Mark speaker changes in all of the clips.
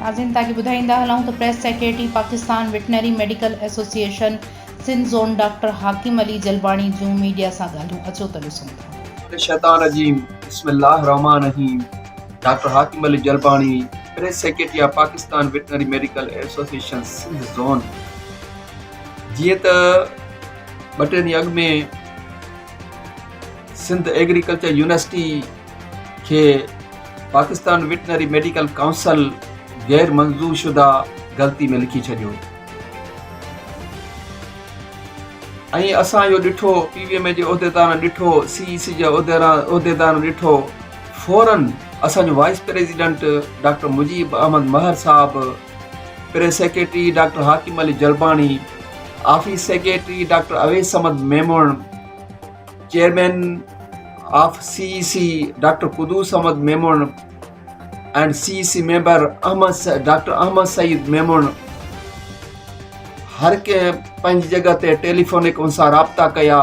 Speaker 1: ناظرين توهان کي ٻڌائيندا هلون ته press secretary Pakistan veterinary medical association Sindh zone doctor Hakim Ali Jalbani جون ميڊيا سان ڳالهيون اچو ته ڏسون ٿا.
Speaker 2: الشيطان الرجيم بسم الله الرحمٰن الرحيم doctor Hakim Ali Jalbani press secretary of Pakistan veterinary medical association Sindh zone جيئن ته ٻه ٽي ڏينهن اڳ ۾ سنڌ ايگريڪلچر يونيورسٽي کي پاڪستان وٽنري ميڊيڪل ڪائونسل غير منظور شده غلطي ۾ لکي ڇڏيو ۽ اسان اهو ڏٺو پي وي ايم اي جي عهديدارن ڏٺو سي اي سي جي عهديدارن ڏٺو فورن اسان جو vice president doctor Mujeeb Ahmed Mehar صاحب press secretary doctor Hakim Ali Jalbani office secretary doctor Awais Ahmed Memon chairman of C E C doctor Quddus Ahmed Memon and C E C member Ahmed doctor Ahmed Saeed Memon هر ڪنهن پنهنجي جڳهه تي telephonic ان سان رابطا ڪيا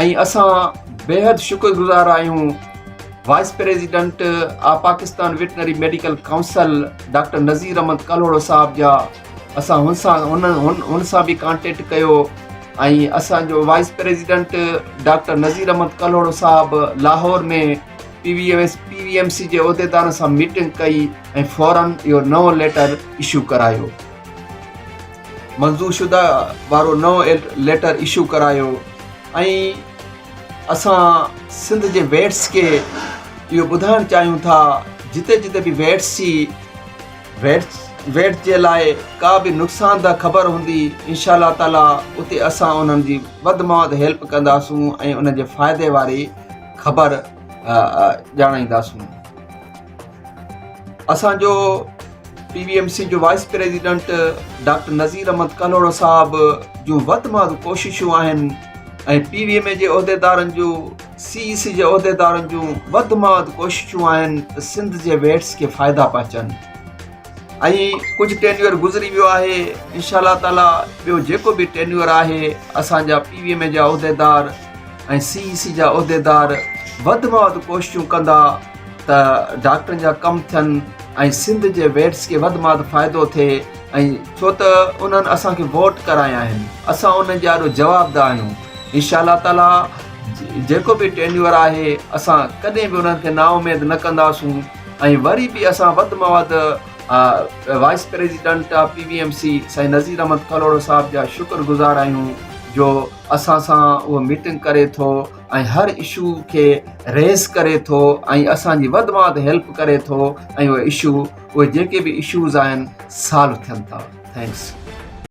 Speaker 2: ۽ اسان بيحد شڪر گذار آهيون vice president of Pakistan veterinary medical council doctor Nazir Ahmed Kalhoro صاحب جا اسان هن سان هن هن سان به ڪانٽيڪٽ ڪيو ۽ اسان جو vice president doctor Nazir Ahmed Kalhoro صاحب Lahore ۾ P V M S P V M C جي عهديدارن سان ميٽنگ ڪئي ۽ فورن اهو نئون ليٽر اشو ڪرايو منظور شده وارو نئون ليٽر اشو ڪرايو ۽ اسان سنڌ جي ويٽس کي اهو ٻڌائڻ چاهيون ٿا جتي جتي به ويٽس جي ويٽس ويٽس جي لاء ڪا به نقصان ده خبر هوندي انشاء الله تعالي اتي اسان انهن جي وڌ مان وڌ هيلپ ڪنداسون ۽ انهن جي فائدي واري خبر ڄاڻائينداسون اسان جو پي وي ايم سي جو vice president doctor Nazir Ahmed Kalhoro صاحب جون وڌ مان وڌ ڪوششون آهن ۽ پي وي ايم اي جي عهديدارن جون سي اي سي جي عهديدارن جون وڌ مان وڌ ڪوششون آهن ته سنڌ جي ويٽس کي فائدا پهچن ۽ ڪجهه ٽينيور گذري ويو آهي انشاء الله تعالي ٻيو جيڪو به ٽينيور آهي اسان جا پي وي ايم اي جا عهديدار ۽ سي اي سي جا عهديدار وڌ مان وڌ ڪوششون ڪندا ته ڊاڪٽرن جا ڪم ٿين ۽ سنڌ جي ويٽس کي وڌ مان وڌ فائدو ٿئي ۽ ڇو ته انهن اسان کي ووٽ ڪرايا آهن اسان انهن جي آڏو جوابده آهيون انشاء الله تعالي جيڪو به ٽينيور آهي اسان ڪڏهن به انهن کي نااميد نه ڪنداسون ۽ وري به اسان وڌ مان وڌ vice president of P V M C Sain Nazir Ahmed Kalhoro صاحب جا شڪر گذار آهيون جو اسان سان اهو ميٽنگ ڪري ٿو ۽ هر اشو کي ريز ڪري ٿو ۽ اسان جي وڌ مان وڌ هيلپ ڪري ٿو ۽ اهي اشو اهي جيڪي به اشوز آهن سالو ٿين ٿا thanks.